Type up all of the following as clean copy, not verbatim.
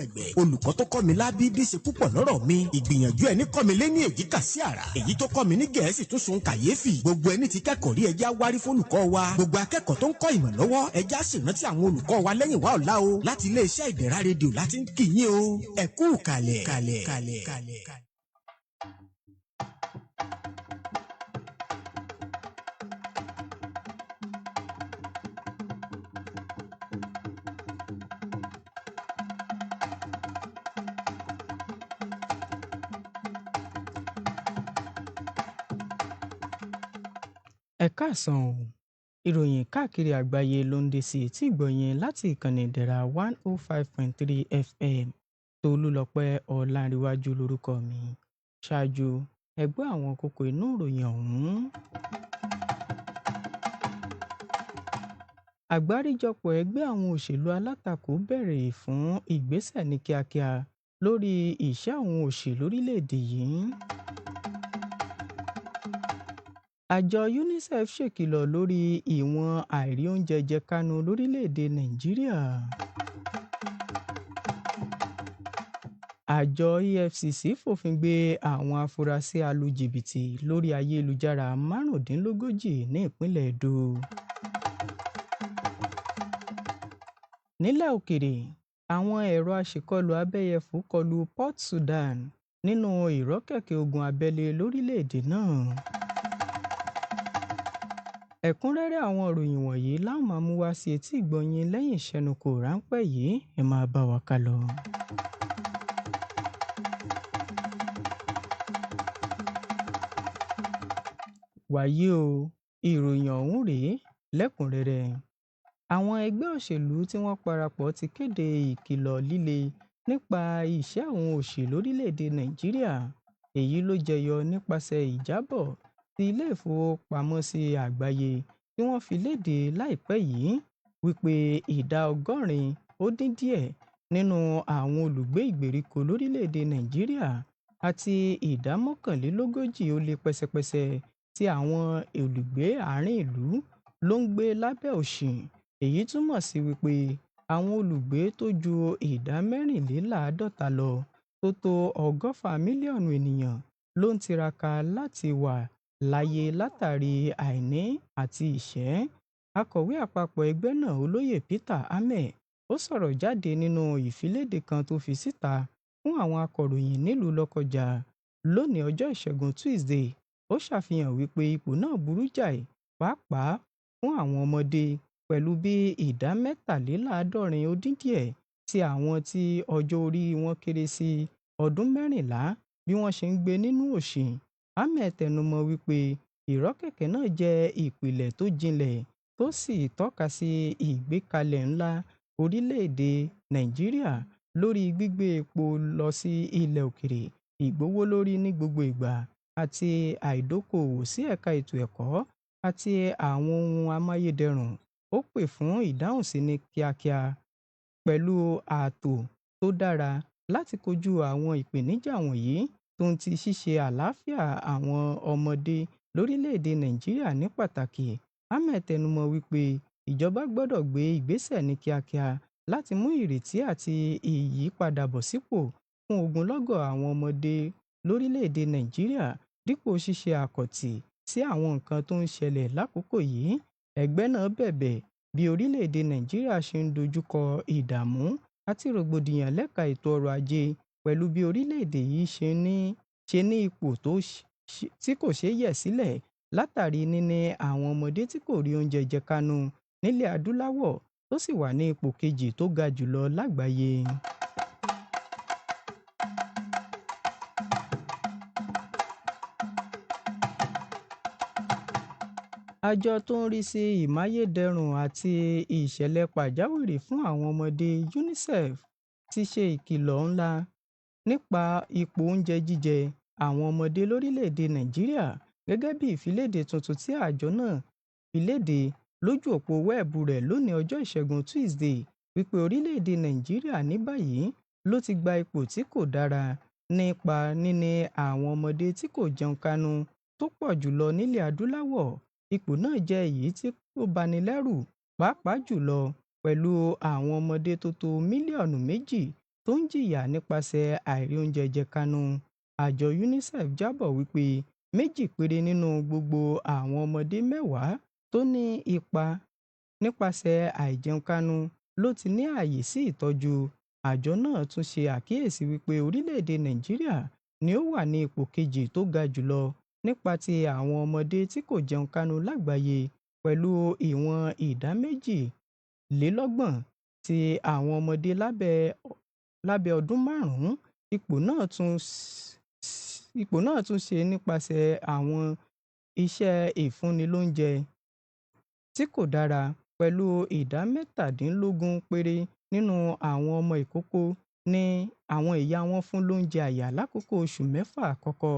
Ẹgbẹ́ olùkọ́ tó kọ́ mi lábídí ṣe púpọ̀ lọ́rọ̀ mi. Ìgbìyànjú ẹni kọ́ mi lé ní èjìká sí àrà. Èyí tó kọ́ mi ní Gẹ̀ẹ́sì tún sun kàyéfì. Gbogbo ẹni tí kẹ́kọ̀ọ́ rí ẹja wárí fólùkọ́ wa. Gbogbo akẹ́kọ̀ọ́ tó ń kọ́ ìmọ̀ lọ́wọ́, ẹja ṣèrántí àwọn olùkọ́ wa lẹ́yìn wá ọ̀la o. Láti iléeṣẹ́ Ìdẹ̀ra Rédíò láti ń kí yín o. Ẹ kú kalẹ̀ kalẹ̀ kalẹ̀ kalẹ̀. Ẹ káàsán o. Ìròyìn káàkiri àgbáyé ló ń dé sí etí ìgbọ̀nyín láti ìkànnì Ìdẹ̀ra 105.3 FM. Tolúlọpẹ́ Ọláńrewájú lórúkọ mi. Ṣáájú, ẹ gbọ́ àwọn kókó inú ìròyìn ọ̀hún. Àgbáríjọpọ̀ ẹgbẹ́ àwọn òṣèlú alátakò bẹ̀rẹ̀ fún ìgbésẹ̀ ní kíákíá lórí ìṣẹ́ àwọn òṣì lórílẹ̀-èdè yìí. Àjọ UNICEF ṣèkìlọ̀ lórí ìwọ̀n àìrí oúnjẹ jẹ kánú lórílẹ̀-èdè Nàìjíríà. Àjọ EFCC fòfin gbé àwọn afurasí alujìbìtì lórí ayélujára 35 ní ìpínlẹ̀ Edo. Nílẹ̀ òkèrè, àwọn ẹ̀rọ aṣèkọlù abẹ́yẹfò kọlu Port Sudan nínú ìrọ́kẹ̀kẹ̀ ogun abẹ́lé lórílẹ̀-èdè náà. Ẹ̀kúnrẹ́rẹ́ àwọn ìròyìn wọ̀nyí la ó máa mú wá sí etí ìgbọ̀nyín lẹ́yìn ìṣẹ́nukò ráńpẹ́ yìí. Ẹ máa bá wa ká lọ. Wàyí o, ìròyìn ọ̀hún rèé lẹ́kùnrẹ́rẹ́. Àwọn ẹgbẹ́ òṣèlú tí wọ́n parapọ̀ ti kéde ìkìlọ̀ líle nípa ìṣẹ́ òun òṣì lórílẹ̀-èdè Nàìjíríà. Èyí ló jẹyọ nípasẹ̀ ìjábọ̀ ti Ilé Ìfowópamọ́sí Àgbáyé tí wọ́n fi léde láìpẹ́ yìí wípé ìdá 80.6 nínú àwọn olùgbé ìgbèríko lórílẹ̀-èdè Nàìjíríà àti ìdá 41 ó lé pẹ́sẹ́pẹ́sẹ́ ti àwọn olùgbé àárín ìlú ló ń gbé lábẹ́ òṣì. Èyí túmọ̀ sí wípé àwọn olùgbé tó ju ìdá 54 lọ, tó tó 120 mílíọ̀nù ènìyàn ló ń tiraka láti wà láyé látàrí àìní àti ìṣẹ́. Akọ̀wé àpapọ̀ ẹgbẹ́ náà, Olóyè Peter Ahmed, ó sọ̀rọ̀ jáde nínú ìfiléde kan tó fi síta fún àwọn akọ̀ròyìn nílùú Lọ́kọ́jà lónìí ọjọ́ Ìṣẹ́gun Tusidee. Ó ṣàfihàn wípé ipò náà burú jáì, pàápàá fún àwọn ọmọdé, pẹ̀lú bí ìdá 73.6 ti àwọn tí ọjọ́ orí wọn kéré sí ọdún 14 bí wọ́n ṣe ń gbé nínú òṣì. Ahmed tẹnumọ́ wípé ìrọ́kẹ̀kẹ̀ náà jẹ́ ìpìlẹ̀ tó jinlẹ̀ tó sì tọ́ka sí ìgbẹ́kẹ̀lé ńlá orílẹ̀-èdè Nàìjíríà lórí gbígbé epo lọ sí ilẹ̀ òkèèrè, ìgbówólórí ní gbogbo ìgbà àti àìdókòòwò sí ẹ̀ka ètò ẹ̀kọ́ àti àwọn ohun amáyédẹrùn. Ó pè fún ìdáhùnsí ní kíákíá pẹ̀lú ààtò tó dára láti kojú àwọn ìpèníjà wọ̀nyí tó ń ti ṣíṣe àlàáfíà àwọn ọmọdé lórílẹ̀-èdè Nàìjíríà ní pàtàkì. Ahmed tẹnumọ́ wípé ìjọba gbọ́dọ̀ gbé ìgbésẹ̀ ní kíákíá láti mú ìrètí àti ìyípadàbọ̀sípò fún ogunlọ́gọ̀ àwọn ọmọdé lórílẹ̀-èdè Nàìjíríà dípò ṣíṣe àkọ̀tì sí àwọn nǹkan tó ń ṣẹlẹ̀ lákòókò yìí. Ẹgbẹ́ náà bẹ̀bẹ̀ bí orílẹ̀-èdè Nàìjíríà ṣe ń dojúkọ ìdààmú àti rògbòdìyàn lẹ́ka ètò ọrọ̀ ajé pẹ̀lú bí orílẹ̀-èdè yìí ṣe ní ipò tí kò ṣeé yẹ̀ sílẹ̀ látàrí níní àwọn ọmọdé tí kò rí oúnjẹ jẹ kánú nílẹ̀ adúláwọ̀ tó sì wà ní ipò kejì tó ga jùlọ lágbàáyé. Àjọ tó ń rí sí ìmáyédẹrùn àti ìṣẹ̀lẹ̀ pàjáwìrì fún àwọn ọmọdé UNICEF ti ṣe ìkìlọ̀ ńlá nípa ipò oúnjẹ jíjẹ àwọn ọmọdé lórílẹ̀-èdè Nàìjíríà gẹ́gẹ́ bí ìfiléde tuntun tí àjọ náà fi léde lójú òpó wẹ́ẹ̀bù rẹ̀ lónìí ọjọ́ Ìṣẹ́gun Tusidee wípé orílẹ̀-èdè Nàìjíríà ní báyìí ló ti gba ipò tí kò dára nípa níní àwọn ọmọdé tí kò jẹun kánú tó pọ̀ jùlọ nílẹ̀ adúláwọ̀. Ipò náà jẹ́ èyí tí ó bani lẹ́rù, pàápàá jùlọ pẹ̀lú àwọn ọmọdé tó tó mílíọ̀nù 2 tó ń jìyà nípasẹ̀ àìrí oúnjẹ jẹ kánú. Àjọ UNICEF jábọ̀ wípé 2 péré nínú gbogbo àwọn ọmọdé 10 tó ní ipa nípasẹ̀ àìjẹun kánú ló ti ní ààyè sí ìtọ́jú. Àjọ náà tún ṣe àkíyèsí wípé orílẹ̀-èdè Nàìjíríà ni ó wà ní ipò kejì tó ga jùlọ nípa ti àwọn ọmọdé tí kò jẹun kánú lágbàáyé pẹ̀lú ìwọ̀n ìdá 32 ti àwọn ọmọdé lábẹ́ ọdún 5. Ipò náà tún ṣe nípasẹ̀ àwọn iṣẹ́ ìfúnnilóúnjẹ tí kò dára pẹ̀lú ìdá 17 péré nínú àwọn ọmọ ìkókó ní àwọn ìyá wọn fún lóúnjẹ àyà lákòókò oṣù 6 àkọ́kọ́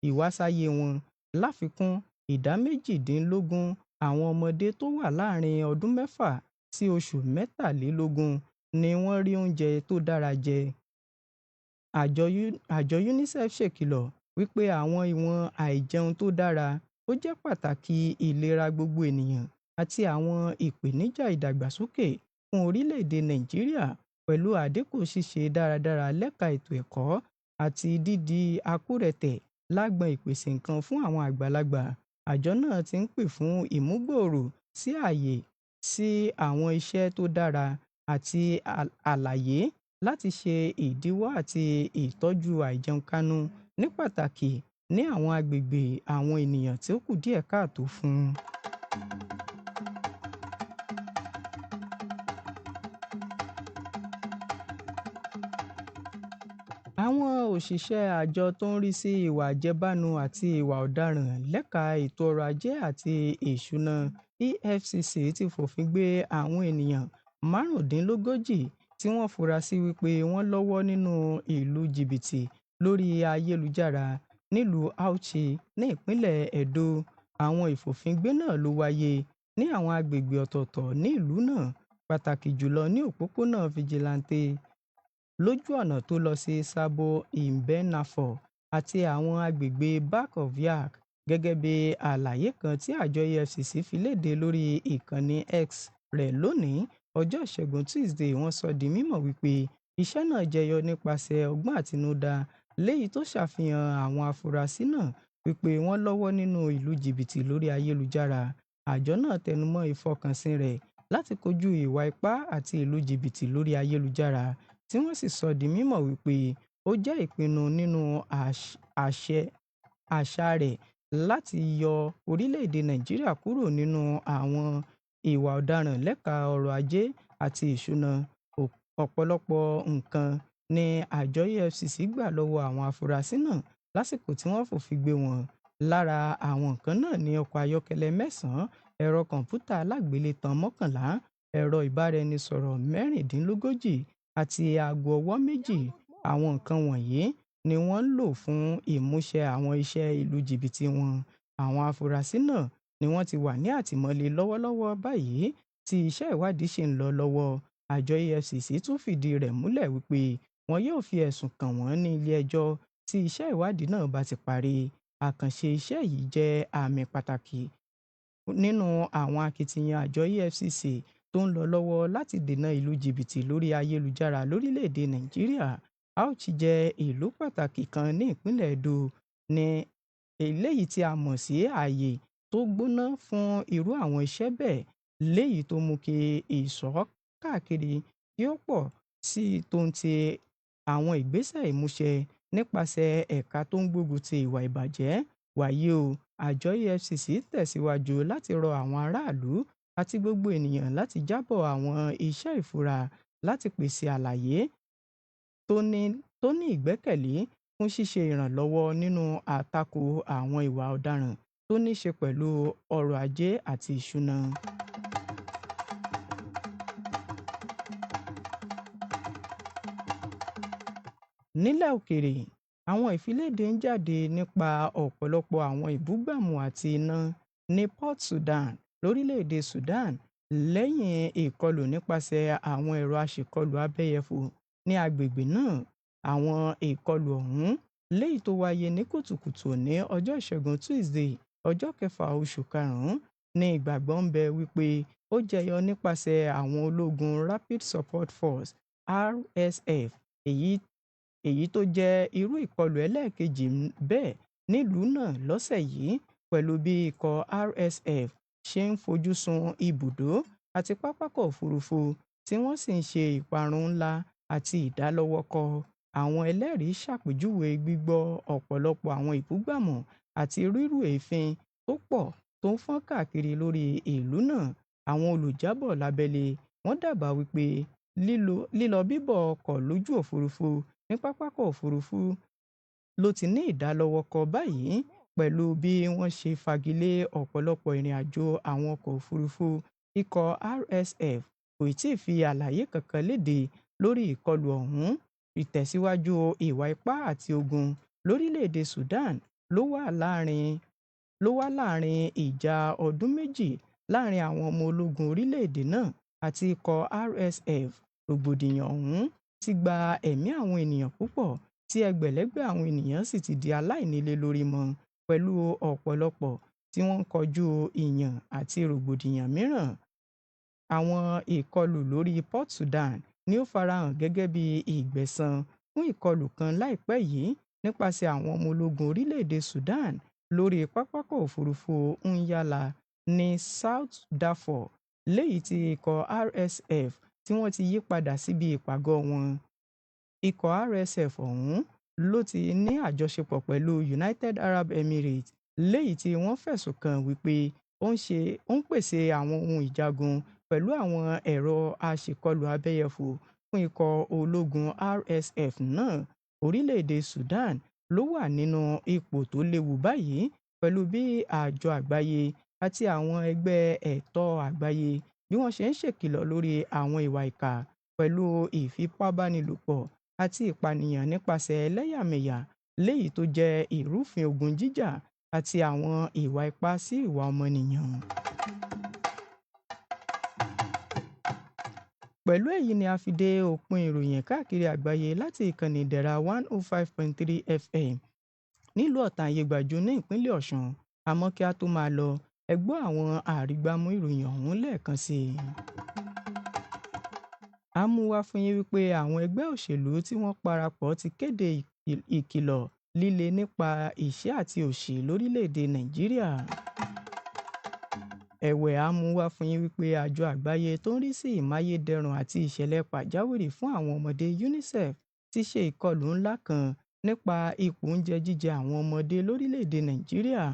ìwásáyé wọn. Láfikún, ìdá 18 àwọn ọmọdé tó wà láàárín ọdún 6 sí oṣù 23 ni wọ́n rí oúnjẹ tó dára jẹ. Àjọ UNICEF ṣèkìlọ̀ wípé àwọn ìwọ̀n àìjẹun tó dára ó jẹ́ pàtàkì ìlera gbogbo ènìyàn àti àwọn ìpèníjà ìdàgbàsókè fún orílẹ̀-èdè Nàìjíríà pẹ̀lú àdínkù ṣíṣe dáradára lẹ́ka ètò ẹ̀kọ́ àti dídi akúrẹ̀tẹ̀ lágbọn ìpèsè nǹkan fún àwọn àgbàlagbà. Àjọ náà ti ń pè fún ìmúgbòòrò sí ààyè sí àwọn iṣẹ́ tó dára àti àlàyé láti ṣe ìdíwọ́ àti ìtọ́jú àìjẹun kánú ní pàtàkì ní àwọn agbègbè àwọn ènìyàn tí ó kù díẹ̀ káàtó fún. Àwọn òṣìṣẹ́ àjọ tó ń rí sí ìwà àjẹbánu àti ìwà ọ̀daràn lẹ́ka ètò ọrọ̀ ajé àti ìṣúná EFCC ti fòfin gbé àwọn ènìyàn 35 tí wọ́n fura sí wípé wọ́n lọ́wọ́ nínú ìlù jìbìtì lórí ayélujára nílùú Auchi ní ìpínlẹ̀ Edo. Àwọn ìfòfingbé náà ló wáyé ní àwọn agbègbè ọ̀tọ̀ọ̀tọ̀ ní ìlú náà, pàtàkì jùlọ ní òpópónà Fìjìláńtẹ́ lójú ọ̀nà tó lọ sí Sabo Ibenafor àti àwọn agbègbè Back of Yak. Gẹ́gẹ́ bí àlàyé kan tí àjọ EFCC fi léde lórí ìkànnì X rẹ̀ lónìí, ọjọ́ Ìṣẹ́gun Tusidee, wọ́n sọ di mímọ̀ wípé iṣẹ́ náà jẹyọ nípasẹ̀ ọgbọ́n àtinúdá léyìí tó ṣàfihàn àwọn afurasí náà wípé wọ́n lọ́wọ́ nínú ìlù jìbìtì lórí ayélujára. Àjọ náà tẹnumọ́ ìfọkànsìn rẹ̀ láti kojú ìwà ipá àti ìlù jìbìtì lórí ayélujára, tí wọ́n sì sọ di mímọ̀ wípé ó jẹ́ ìpinnu nínú àṣà rẹ̀ láti yọ orílẹ̀-èdè Nàìjíríà kúrò nínú àwọn ìwà ọ̀daràn lẹ́ka ọrọ̀ ajé àti ìṣúná. Ọ̀pọ̀lọpọ̀ nǹkan ni àjọ EFCC gbà lọ́wọ́ àwọn afurasí náà lásìkò tí wọ́n fòfin gbé wọn. Lára àwọn nǹkan náà ni ọkọ̀ ayọ́kẹ́lẹ́ 9, ẹ̀rọ kọ̀m̀pútà alágbélétan 11, ẹ̀rọ ìbáraẹnisọ̀rọ̀ 36 àti aago ọwọ́ 2. Àwọn nǹkan wọ̀nyí ni wọ́n ń lò fún ìmúṣẹ àwọn iṣẹ́ ìlù jìbìtì wọn. Àwọn afurasí náà ni wọ́n ti wà ní àtìmọ́lé lọ́wọ́lọ́wọ́ báyìí tí iṣẹ́ ìwádìí ṣì ń lọ lọ́wọ́. Àjọ EFCC tún fìdí rẹ̀ múlẹ̀ wípé wọn yóò fi ẹ̀sùn kàn wọ́n ní ilé ẹjọ́ tí iṣẹ́ ìwádìí náà bá ti parí. Àkànṣe iṣẹ́ yìí jẹ́ àmì pàtàkì nínú àwọn akitiyan àjọ EFCC tó ń lọ lọ́wọ́ láti dènà ìlù jìbìtì lórí ayélujára lórílẹ̀-èdè Nàìjíríà. Auchi jẹ́ ìlú pàtàkì kan ní ìpínlẹ̀ Edo ní eléyìí tí a mọ̀ sí ààyè tó gbóná fún irú àwọn iṣẹ́ bẹ́ẹ̀, léyìí tó mú kí ìṣọ́ káàkiri kí ó pọ̀ sí i tó ń ti àwọn ìgbésẹ̀ ìmúṣẹ nípasẹ̀ ẹ̀ka tó ń gbógun ti ìwà ìbàjẹ́. Wàyí o, àjọ EFCC tẹ̀síwájú láti rọ àwọn aráàlú àti gbogbo ènìyàn láti jábọ̀ àwọn iṣẹ́ ìfura láti pèsè àlàyé tó ní ìgbẹ́kẹ̀lé fún ṣíṣe ìrànlọ́wọ́ nínú àtakò àwọn ìwà ọ̀daràn tó ní ṣe pẹ̀lú ọrọ̀ ajé àti ìṣúná. Nílẹ̀ òkèèrè, àwọn ìfiléde ń jáde nípa ọ̀pọ̀lọpọ̀ àwọn ìbúgbàmù àti iná ní Port Sudan, lórílẹ̀-èdè Sudan, lẹ́yìn ìkọlù nípasẹ̀ àwọn ẹ̀rọ aṣèkọlù abẹ́yẹfò ní agbègbè náà. Àwọn ìkọlù ọ̀hún, léyìí tó wáyé ní kùtùkùtù òní ọjọ́ Ìṣẹ́gun Tusidee, ọjọ́ kẹfà oṣù karùn-ún, ní ìgbàgbọ́ ń bẹ wípé ó jẹyọ nípasẹ̀ àwọn ológun Rapid Support Force RSF. Èyí tó jẹ́ irú ìkọlù ẹlẹ́ẹ̀kejì bẹ́ẹ̀ nílùú náà lọ́sẹ̀ yìí, pẹ̀lú bí ikọ̀ RSF ṣe ń fojú sun ibùdó àti pápákọ̀ òfurufú tí wọ́n sì ń ṣe ìparun ńlá àti ìdálọ́wọ́kọ́. Àwọn ẹlẹ́rìí ṣàpèjúwe gbígbọ́ ọ̀pọ̀lọpọ̀ àwọn ìbúgbàmù àti rírú èéfín tó pọ̀ tó ń fọ́n káàkiri lórí ìlú náà. Àwọn olùjábọ̀ lábẹ́lé wọ́n dábàá wípé lílọ bíbọ̀ ọkọ̀ lójú òfurufú ní pápákọ̀ òfurufú ló ti ní ìdálọ́wọ́kọ́ báyìí, pẹ̀lú bí wọ́n ṣe fagilé ọ̀pọ̀lọpọ̀ ìrìn-àjò àwọn ọkọ̀ òfurufú. Ikọ̀ RSF kò tíì fi àlàyé kankan léde lórí ìkọlù ọ̀hún. Ìtẹ̀síwájú ìwà ipá àti ogun lórílẹ̀-èdè Sudan ló wà láàrin ìjà ọdún 2 láàrin àwọn ọmọ ológun orílẹ̀-èdè náà àti ikọ̀ RSF. Rògbòdìyàn ọ̀hún ti gba ẹ̀mí àwọn ènìyàn púpọ̀, tí ẹgbẹ̀lẹ́gbẹ̀ àwọn ènìyàn sì ti di aláìnílé lórí mọ́, pẹ̀lú ọ̀pọ̀lọpọ̀ tí wọ́n ń kojú ìyàn àti rògbòdìyàn mìíràn. Àwọn ìkọlù lórí Port Sudan ni ó farahàn gẹ́gẹ́ bí ìgbẹ̀san fún ìkọlù kan láìpẹ́ yìí nípasẹ̀ àwọn ọmọ ológun orílẹ̀-èdè Sudan lórí pápákọ̀ òfurufú Nyala ní South Darfur, léyìí tí ikọ̀ RSF tí wọ́n ti yí padà síbi ìpàgọ́ wọn. Ikọ̀ RSF ọ̀hún ló ti ní àjọṣepọ̀ pẹ̀lú United Arab Emirates, léyìí tí wọ́n fẹ̀sùn kàn wípé ó ń pèsè àwọn ohun ìjagun pẹ̀lú àwọn ẹ̀rọ aṣèkọlù abẹ́yẹfò fún ikọ̀ ológun RSF náà. Orílẹ̀-èdè Sudan ló wà nínú ipò tó léwu báyìí, pẹ̀lú bí àjọ àgbáyé àti àwọn ẹgbẹ́ ẹ̀tọ́ àgbáyé bí wọ́n ṣe ń ṣèkìlọ̀ lórí àwọn ìwà ìkà pẹ̀lú ìfipábánilòpọ̀ àti ìpànìyàn nípasẹ̀ ẹlẹ́yàmẹyà, léyìí tó jẹ́ ìrúfin ogun jíjà àti àwọn ìwà ipá sí ìwà ọmọnìyàn. Pẹ̀lú èyí ni a fi dé òpin ìròyìn káàkiri àgbáyé láti ìkànnì Ìdẹ̀ra 105.3 FM nílùú Ọ̀tà Ìyègbàjò ní ìpínlẹ̀ Ọ̀ṣun. Àmọ́ kí a tó máa lọ, ẹ gbọ́ àwọn àrígbámú ìròyìn ọ̀hún lẹ́ẹ̀kan sí i. A mú wá fún yín wípé àwọn ẹgbẹ́ òṣèlú tí wọ́n parapọ̀ ti kéde ìkìlọ̀ líle nípa ìṣẹ́ àti òṣì lórílẹ̀-èdè Nàìjíríà. Ẹ̀wẹ̀, a mú wá fún yín wípé àjọ àgbáyé tó ń rí sí ìmáyédẹrùn àti ìṣẹ̀lẹ̀ pàjáwìrì fún àwọn ọmọdé UNICEF ti ṣe ìkọlù ńlá kan nípa ipò oúnjẹ jíjẹ àwọn ọmọdé lórílẹ̀-èdè Nàìjíríà.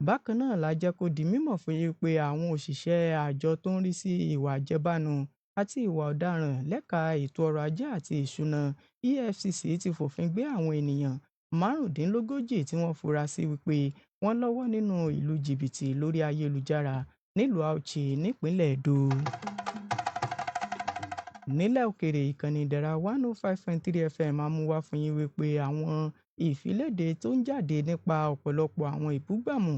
Bákan náà la jẹ́ kó di mímọ̀ fún yín pé àwọn òṣìṣẹ́ àjọ tó ń rí sí ìwà àjẹbánu àti ìwà ọ̀daràn lẹ́ka ètò ọrọ̀ ajé àti ìṣúná EFCC ti fòfin gbé àwọn ènìyàn 35 tí wọ́n fura sí wípé wọ́n lọ́wọ́ nínú ìlù jìbìtì lórí ayélujára nílùú Auchi nípínlẹ̀ Edo. Nílẹ̀ òkèèrè, ìkànnì Ìdẹ̀ra 105.3 FM á mú wá fún yín wípé àwọn ìfiléde tó ń jáde nípa ọ̀pọ̀lọpọ̀ àwọn ìbúgbàmù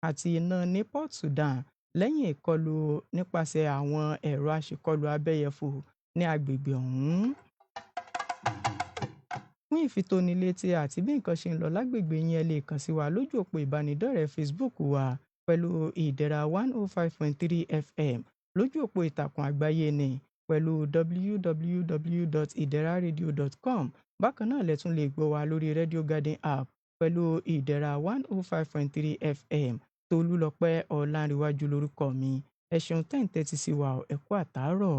àti iná ní Port Sudan lẹ́yìn ìkọlù nípasẹ̀ àwọn ẹ̀rọ aṣèkọlù abẹ́yẹfò ní agbègbè ọ̀hún. Fún ìfitónilétí àti bí nǹkan ṣe ń lọ lágbègbè yín, ẹ lè kàn sí wa lójú òpó ìbánidọ́rẹ̀ẹ́ Facebook wa pẹ̀lú Ìdẹ̀ra 105.3 FM, lójú òpó ìtàkùn àgbáyé ni pẹ̀lú www.ideraradio.com. Bákan náà lẹ tún lè gbọ́ wa lórí Radio Garden app pẹ̀lú Ìdẹ̀ra 105.3 FM. Tolúlọpẹ́ Ọlánrewájú lórúkọ mi. Ẹ ṣeun tẹ́ ń tẹ́tí sí wa, ẹ kú àtàárọ̀.